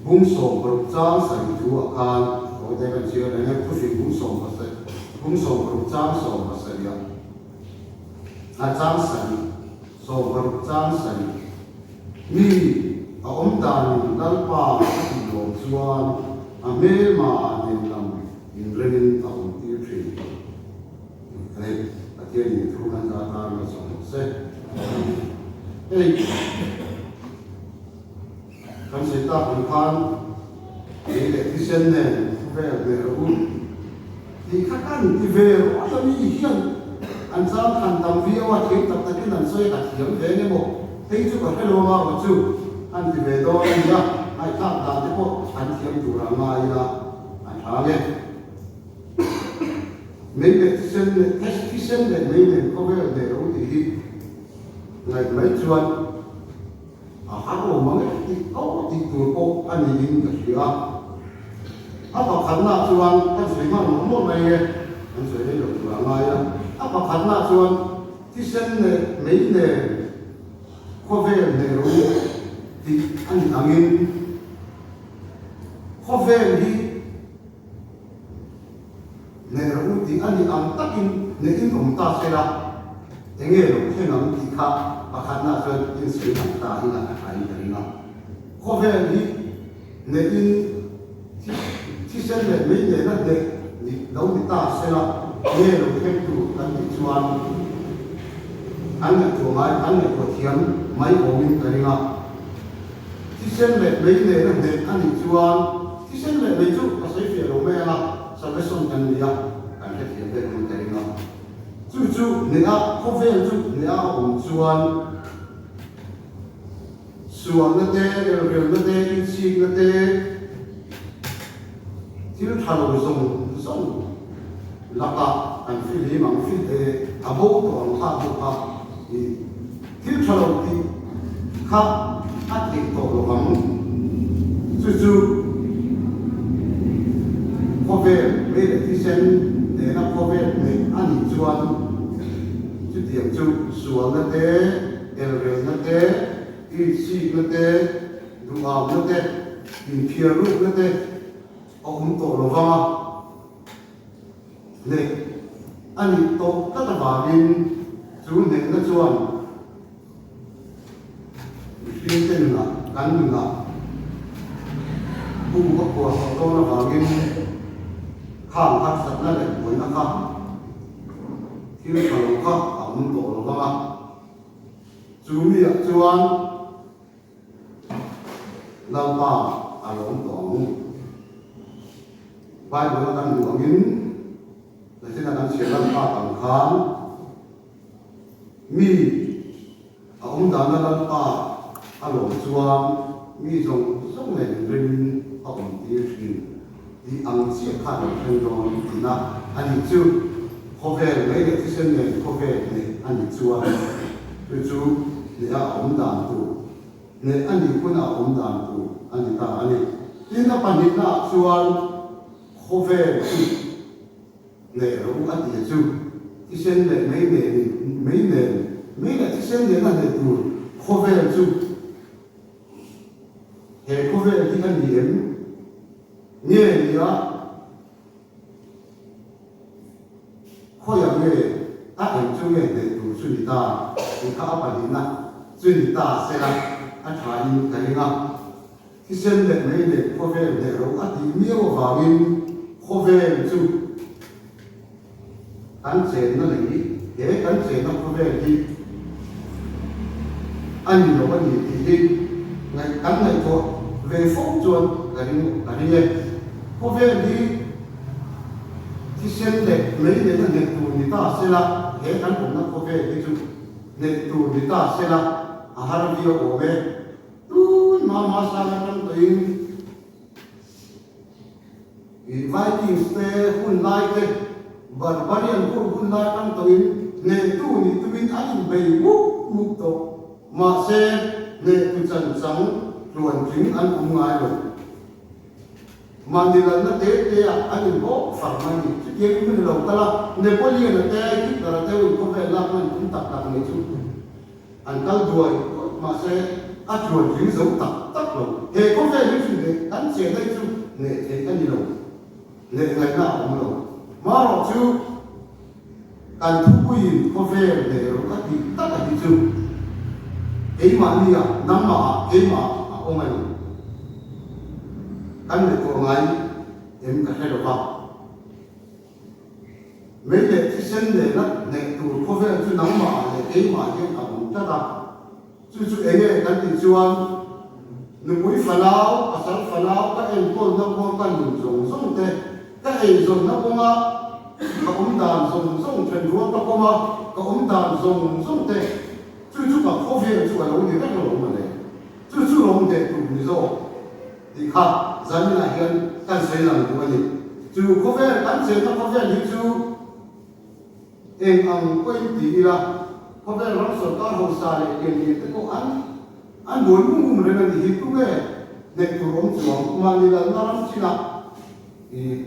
bung 16 chang sarih thu ah khan tawite kan chhiar reng e, thufing bung 17 bung 16 chang 17 ah. A chang sarih, 16 chang sarih. Mi a awm danin Lalpa a tih lawm chuan a hmelma nen lam inrengin a awm tir thin. Tih a ni. Pathianin thu kan zah tan a zawm se. Hei kan sawi tak ang khan lei leh thisen nen khawvel hmeh rawh u tih kha kan ti ve rual a mi hian an chang khan tam viau a, thiam tak takin an sawi a, ka thiam ve eng emaw hei chu ka hre lo a marawh chu an ti ve dawn a nia, ngaihthlak dan te pawh an thiam tur a ngai ila a tha nge. Mei leh thisen leh thisen leh mei nen khawvel hmeh rawh u tih hi ngaih mai chuan A har lo mang e tih ko tih tur pawh a niin ka hria a. A pakhatnaah chuan kan sawi nghal mawlh mawlh mai e, kan sawi rei lo tur a ngai a. A pakhatnaah chuan thisen leh mei nen khawvel hneh ro tih a ni angin khawvel hi Hneh rawh u tih a ni ang takin hnehin awm ta se la, enge lo thleng ang tih kha pakhatna chuan insawi ang ta ila a thain ka ring a. Khawvel hi hnehin thisen leh mei nena hneh ni lo ni ta se la, enge lo thleng tur kan tih chuan an ngaihtuah ngai, an ngaihtuah thiam mai awmin ka ring a. Thisen leh mei nena hneh a nih chuan thisen leh mei chu ka sawi fiah lo mai ang a, salvation kan ni a, kan hrethiam vek ang ka ring a. Chu chu hneh a, khawvel chu hneh a awm chuan sualna te, elrelna te, inchhikna te, thil tha lo zawng zawng lakah kan fihlim ang, fih a bo tawh ang kha hmuh kha Thil tha lo tih kha a theih tawh lo ang. Chu chu khawvel mei leh thisen nena khawvel neih a nih chuan chutiang chu sualna te, elrelna te, insikna te, duhamna te, inphiarrukna te a awm tawh lo vang a. Hneh a nih tawh tlat avangin chu hnehna chuan mihringte nunah, kan nunah bu a khuar tawh dawn avangin khang harsatna leh buaina kha thil tha lo kha a awm tawh lo vang a. Chu miah chuan Lalpa a lawm tawh ang. Bible a kan hmuh angin Latin a kan chhiar lan tak ang khan mi a awm dana Lalpa a lawm chuan mi zawng zawng nen inremin a awm tir thin tih ang chiah kha a lo thleng dawn tina a nih chu. Khawvel mei leh thisen nen khawvel neih a nih chuan chu chu hneh a awm dan tur hneh a nih hun a awm dan tur a ni ta a ni. Tin a pahnihna ah chuan khawvel chu hneh ro a tih chu thisen leh mei nen in mei nen mei leh thisen nen a hneh tur khawvel chu he khawvel hi a ni em nge nia Khawiah nge a eng chu nge hneh tur chu ni ta tih kha a pahnihna chu ni ta sela a tha in ka ring a. Thisen leh mei leh khawvel hneh ro a tih miau avangin khawvel chu kan chenna lei he kan chenna khawvel hi a ni lo a ni tih hi ngaih kan ngaihtuah ve fo chuan ka ring ka ring e. Khawvel hi thisen leh mei lehna hneh tur ni ta sela, he kan awmna khawvel hi chu hneh tur ni ta sela a har viau awm e. Tun hma hma sang atang tawhin I Vikings te hun lai te, Barbarian ho hun lai atang tawhin hnehtu nih tumin an inbei mup mup tawh. Mahse, hnehtu chanchang tluantling an awm ngai lo. Mahni lalna te te ah an inbawk far mai ni. Chutiang in hun lo kal a, Napoleon-a te, Hitler-a te ho inkhawvel lak hman tum tak tak mai chu an kal duai duai. Mahse, a tluantling zo tak tak lo. He khawvel hi chu hneh kan chenna hi chu hneh theih a ni lo. Hneh ngaihna a awm lo. Marawh chu kan thupuiin khawvel hneh rawh a tih tak a hi chu keimahni ah, nangmah ah, keimah ah a awm a ni. Kan ngaihtuah ngai em ka hre lo va. Mei leh thisen nena hneh tur khawvel chu nangmah ah leh keimah hian a awm tlat a. Chu chu eng nge kan tih chuan nupui fanau, pasal fanau ka enkawlna kawl ka nun zawng zawng te, ka eizawnna kawnga ka awm dan zawng zawng thenrual ka kawm a, ka awm dan zawng zawng te, chu chu ka khawvel chu a lo ni reng lo mawle. Chu chu lo hneh tur ni zawk tih kha zaninah hian kan sawi lang duh a ni. Chu khawvel, kan chenna khawvel hi chu Eng ang pawhin ti ila, khawvel ram sorkar hausa leh lian lian te pawh an an buai mum mum reng a nih hi. Tunge hneh tur awm chuang mahni lalna ram chinah i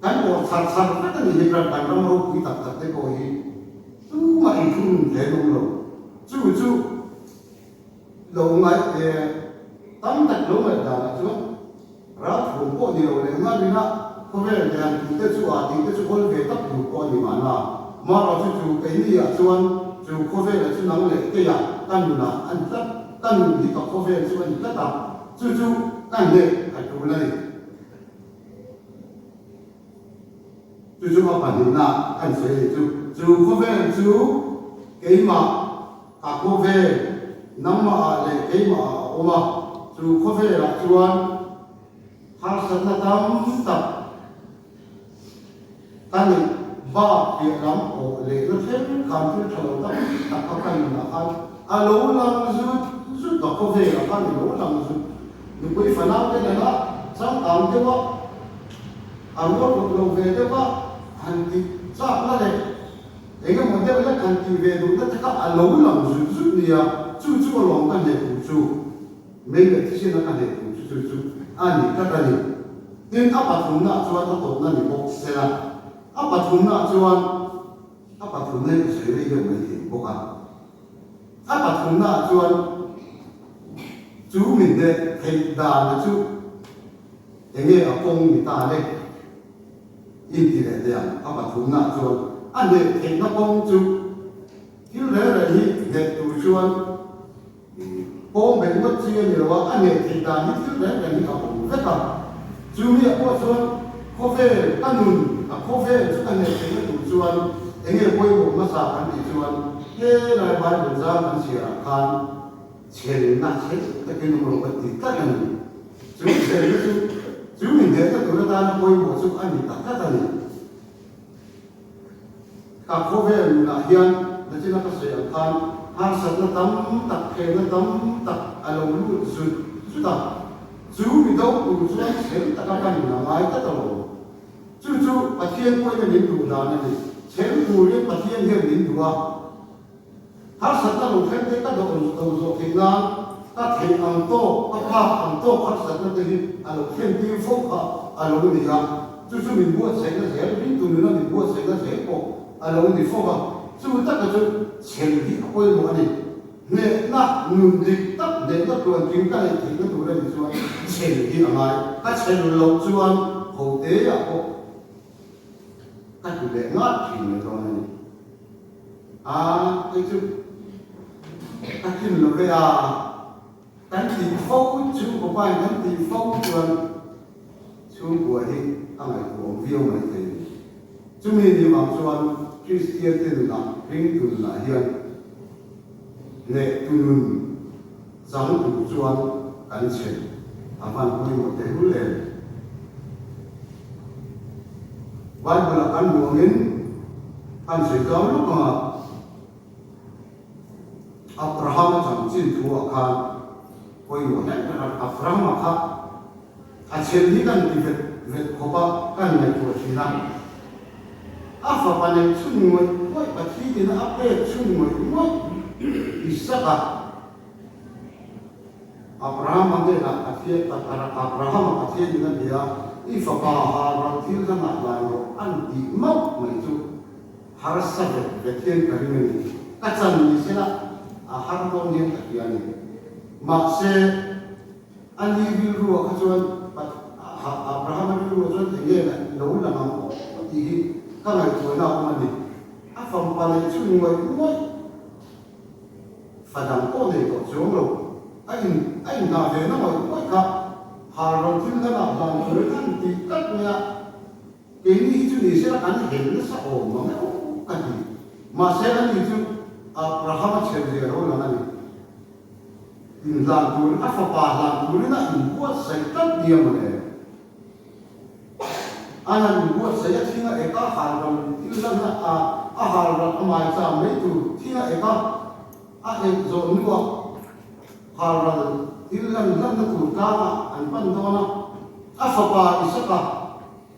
kan awr char char vek a nih hi kan ram ropui tak tak te pawh hi tumah inthunun hle an awm lo. Chu chu lo ngaih tam tak lo ngaih danah chuan Ralthuam pawh ni lo leh ngalin a khawvel lian tih te chu a tih te chu hawl ve tak tur pawh a ni mahna. Mara chu chu keini ah chuan chu khawvela chu nang leh keia ka nunah a ni tlat, ka nun hi ka khawvel chu a ni tlat a, chu chu ka hneh a tul a ni. Chu chu a pahnihna kan sawi a ni chu. Chu khawvel chu keimah ka khawvel nangmah ah leh keimah ah a awm a, chu khawvel ah chuan harsatna tam tak ka neih bak piah lam awh leh na thleng khan thil tha lo tam tak kha ka nunah khan a lo lang zut zut a, khawvel ah khan a lo lang zut. Nupui fanau te nena changkang deuh a, a rual kawp lo ve deuh a han tih chakna leh eng emaw deuh lek han tih ve duhna te kha a lo lang zut zut nia, chu chu alawm ka hneh tur chu, mei leh thisen a ka hneh tur chu. chu chu a ni tlat a ni. Tin, a pathumnaah chuan a tawpna ni bawk sela, a pathumnaah chuan a pathumna hi ka sawi rei deuh mai thei bawk a. A pathumnaah chuan chu min hneh theih dana chu eng nge a kawng ni ta le? Inti leh teh ang. A pathumnaah chuan a hneh theihna kawng chu thil reng reng hi hneh tur chuan Pawng beih ngawt chi a ni lo a, a hneh theih dan hi thil reng reng hi a awm vek a. Chu mi ah pawh chuan khawvel ka nun a khawvel chu ka hneh theihna tur chuan eng nge pawimawh hmasa kan tih chuan helai Bible zang kan chhiar ah khan chhelna chhel takin awm rawh ka ti tlat a ni. Chu chhelna chu chu min hnehna tur atana pawimawh chu a ni ta tlat a ni. Ka khawvel nunah hian nachina ka sawi ang khan harsatna tam tak, thlenna tam tak a lo lut zut zut a, chu mi do tur chuan chhel taka ka nun a ngai tlat alawm. Chu chu Pathian pawhin a min duh dan a ni. Chhel turin Pathian hian min duh a. Harsatna lo thleng te ka do do zawh theih nan ka theih ang tawk, ka phak ang tawk harsatna te hi a lo thlen tir fo kha a lo ni a, chu chu min buatsaihna zel, ringtu nuna min buatsaihna zel pawh a lo ni fo a, chu taka chu chhel hi a pawimawh a ni. Hnehna nun dik tak, hnehna tluantling ka neih theihna tur a nih chuan chhel hi a ngai, ka chhel loh chuan ho teah pawh ka ti leh ngat thin mai dawn a ni. A, hei chu ka tlin lo ve a, kan tih fo chu Papain kan tih fo chuan chhungkua hi a ngaihtuahawm viau mai thei a ni. Chumi ni vang chuan Kristian te nunah, ringtu nunah hian hnehtu nun chang tur chuan kan chhe a hman pawimawh tehlul em? Bible-ah kan hmuh angin kan sawi zau lawk ang a, Abrahama chanchin thu-ah khan pawimawh hle ber a, Abrahama kha a chhel hi kan ti vet vet khawp a, kan ngaihtuah thin a, a fapa neih chhun ngawih ngawih, Pathianin a pek chhun ngawih ngawih Isaka, Abrahama hnenah Pathian Abrahama Pathianin a bia, I fapa Haran thil hlan ah hlai rawh an tih mauh mai chu harsa vet vet hian ka ring a ni. Ka chan ni sela a har dawn hian ka hria a ni. Mahse, a ni rilruah kha chuan Abrahama rilruah chuan eng nge lo lang ang aw tih hi ka ngaihtuahna a awm a ni. A fapa leh chhun ngawih ngawih. Fa dang pawh nei tawh chuang lo. A in a inhna ve na ngawih ngawih kha hal ro thil hlanah hlan turin an tih tlat mai a, keini hi chu ni sela kan hel nasa awm mang e aw ka ti. Mahse ani chu Abrahama chhel zia lo lang a ni. Inhlan turin a fapa hlan turin a inbuatsaih tlat nia mawle. An han inbuatsaih a, thing a ek a, hal ral thil hlanna a, a hal ral a mai cham mai tur thing a ek a, a ek zawh hnuah hal ral thil hlan hlanna tur tlangah an pan dawn a, a fapa Isaka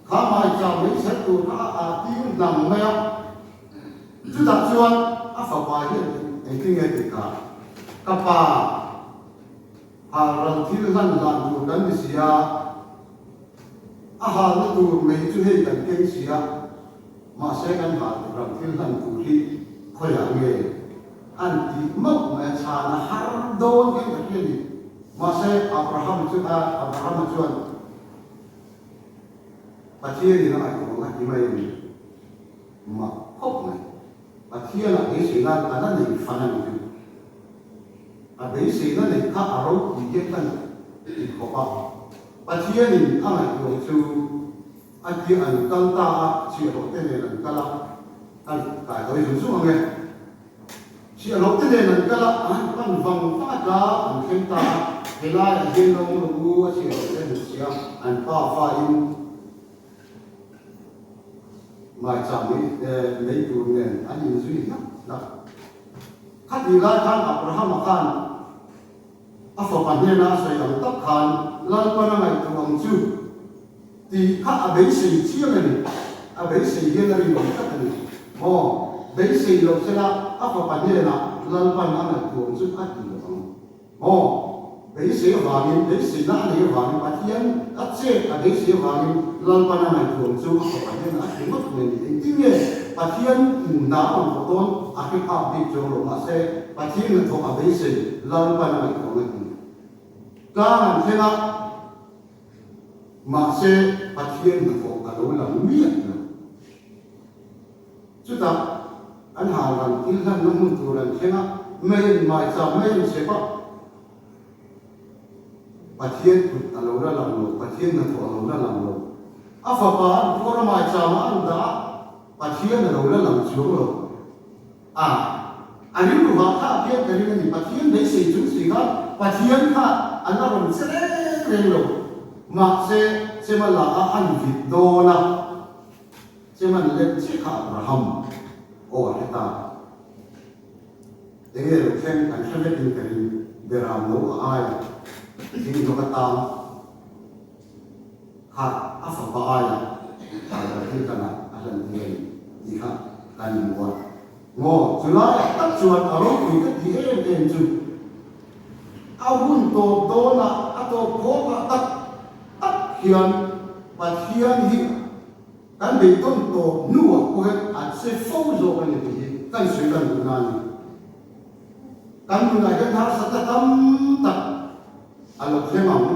kha mai cham mai chher tur kha a ah tir hnang mai a, chutah chuan a fapa hian engtin nge tih kha ka pa Hal ral thil hlan hlan tur kan ni si a, a halna tur mai chu hei kan keng si a, mahse kan hal ral thil hlan tur hi khawiah nge an tih mauh mai a, chhan a har dawn hian ka hria ni. Mahse Abraham chu a Abrahama chuan Pathianin a ngaihtuah ang a ti mai a ni. Mak khawp mai. Pathianah beiseina a la nei fan a ni chu. A beiseina neih kha a ropui hian ka ti khawp a. Pathianin a ngaihtuah chu a ti an kal ta a, chhiahhlawh te nen an kal a, kan kai tawi zung zung ang e. Chhiahhlawh te nen an kal a, an han pan vang vang a tla an thleng ta a, helaiah hian lo awm rawh u a chhiahhlawh te hmu sia, an pa fa in. Maicham hi lei tur nen an inzui hlak hlak. Khatih lai khan Abrahama khan a fapa hnena a sawi ang tak khan Lalpan a ngaihtuah ang chu tih kha a beisei chiang a ni. A beisei hian a rinawm tlat a ni. Maw? Beisei loh sela a fapa hnenah Lalpan a ngaihtuah ang chu a ti lo ang. Maw? Beisei avangin, beiseina a neih avangin, Pathian a chet a beisei avangin Lalpan a ngaihtuam chu a fapa hian a hre ngawt mai a ni. Engtin nge Pathian hna a rawn thawh dawn a hre phak bik chuang lo. Mahse, Pathian hnathawh a beisei Lalpan a ngaihtuam a ti. Tlang an thleng a, mahse Pathian hnathawh a lo lang miah lo. Chutah an hal ran thil hlanna hmun tur an thleng a, mei an maicham, mei an chep a, Pathian kut a lo la lang lo, Pathian hnathawh a lo la lang lo. A fapa an phuar a maicham ah an dah a, Pathian a lo la lang chuang lo. A, a rilru vah kha a pian ka ring a ni, Pathian beisei chung si khan Pathian kha a la rawn che reng reng lo. Mahse, chema la a an vit dawn a. Cheman lek chiah kha Abraham aw a hre ta. Enge lo thleng kan hre vekin ka ring, Beram lo a ai a, thing hnawk a tang kha a fapa aia Hagar thil kanah a hlan tir a ni tih kha kan hmu a. Maw, chulaiah tak chuan a ropui ka ti em em chu a hun tawp dawnah a tawp khawkah tak tak hian Pathian hi Kan beidawn tawp hnuah pawh hian a che fo zawk a ni tih hi kan sawi lan duhna a ni. Kan nunah hian harsatna tam tak a lo thleng ang.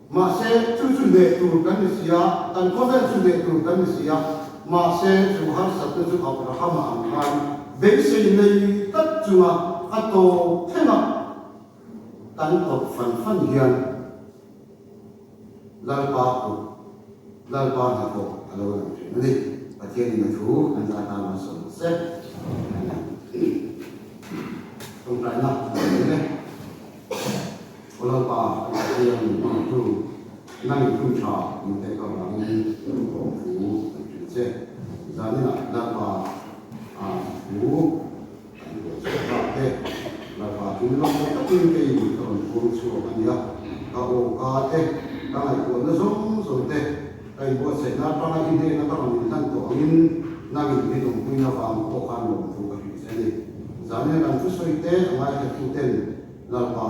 Mahse, chu chu hneh tur kan ni si a, kan khawvel chu hneh tur kan ni si a. Mahse, chu harsatna chu Abrahama ang khan beisei nei tlat chunga a tawp thleng a, kan tawp fan fan hian Lalpa kut, Lalpa hnathawh a lo lang thin a ni. Pathianin a thu an dah tan a sawi se. Amen. Tawngtaina a lo ni e. Aw Lalpa, kan Pathian min hmangtu, nangin hun tha min pek avangin lawmthu kan hrilh che. Zaninah Lalpa a thu kan buaithlak bak te, Lalpa thinlung takin keiin ka rawn puang chhuak a nia, ka aw ka te, ka ngaihtuahna zawng zawng te, ka inbuatsaihna atanga i hnena ka rawn inhlan tawh angin nangin min awmpuina vang pawh khan lawmthu ka hrilh che a ni. Zanina kan thusawi te a ngaithla ten Lalpa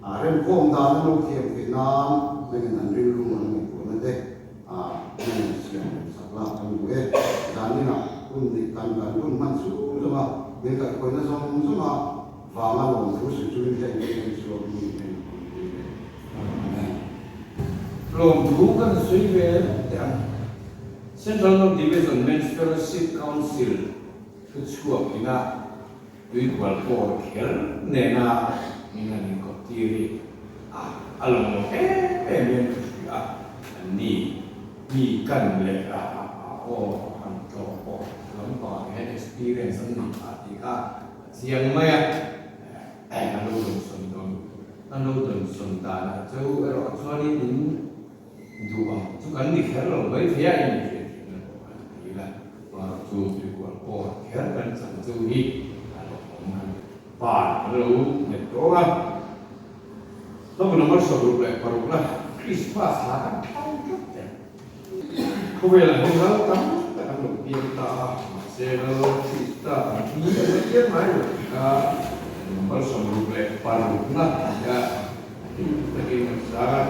a remkhawm dan an lo thiam theih nan nangin an rilru an ngaihtuahna te a nangin siam sak la kan duh e. Zanina hun nih kan kan hun hman chhung zawng a, min kaihhruaina zawng zawng a vanga lawmthu sawi chungin heng te hian chhuak in min en ang tih leh Amen. Lawmthu kan sawi ve teh ang. Central North Division Men's Fellowship Council thu chhuak ina Tuikual pawh kher nena min han inkawp tir hi a a lawmawm em em hian ka hria a, an ni mi kan leh a aw han tlawh pawh lampangah hian experience an nei phah tih kha a chiang mai a, an lo dawnsawn dawn an lo dawnsawn danah chu erawh chuanin in duh ang chu kan ni kher lo mai thei a, in hriatthiamna pawh kan ti la, erawh chu tuikual pawh kher kan chang chu hi a lo awm kan pa kan lo nghet tawng a. Hlawm number 66 la Christmas hla kan thlang tlat teh. Khawvelah hian ral tam tak an lo piang ta a, mahse ral Krista ang hi an la piang ngai lo tih kha number 66 na tia. Takin kan sar a.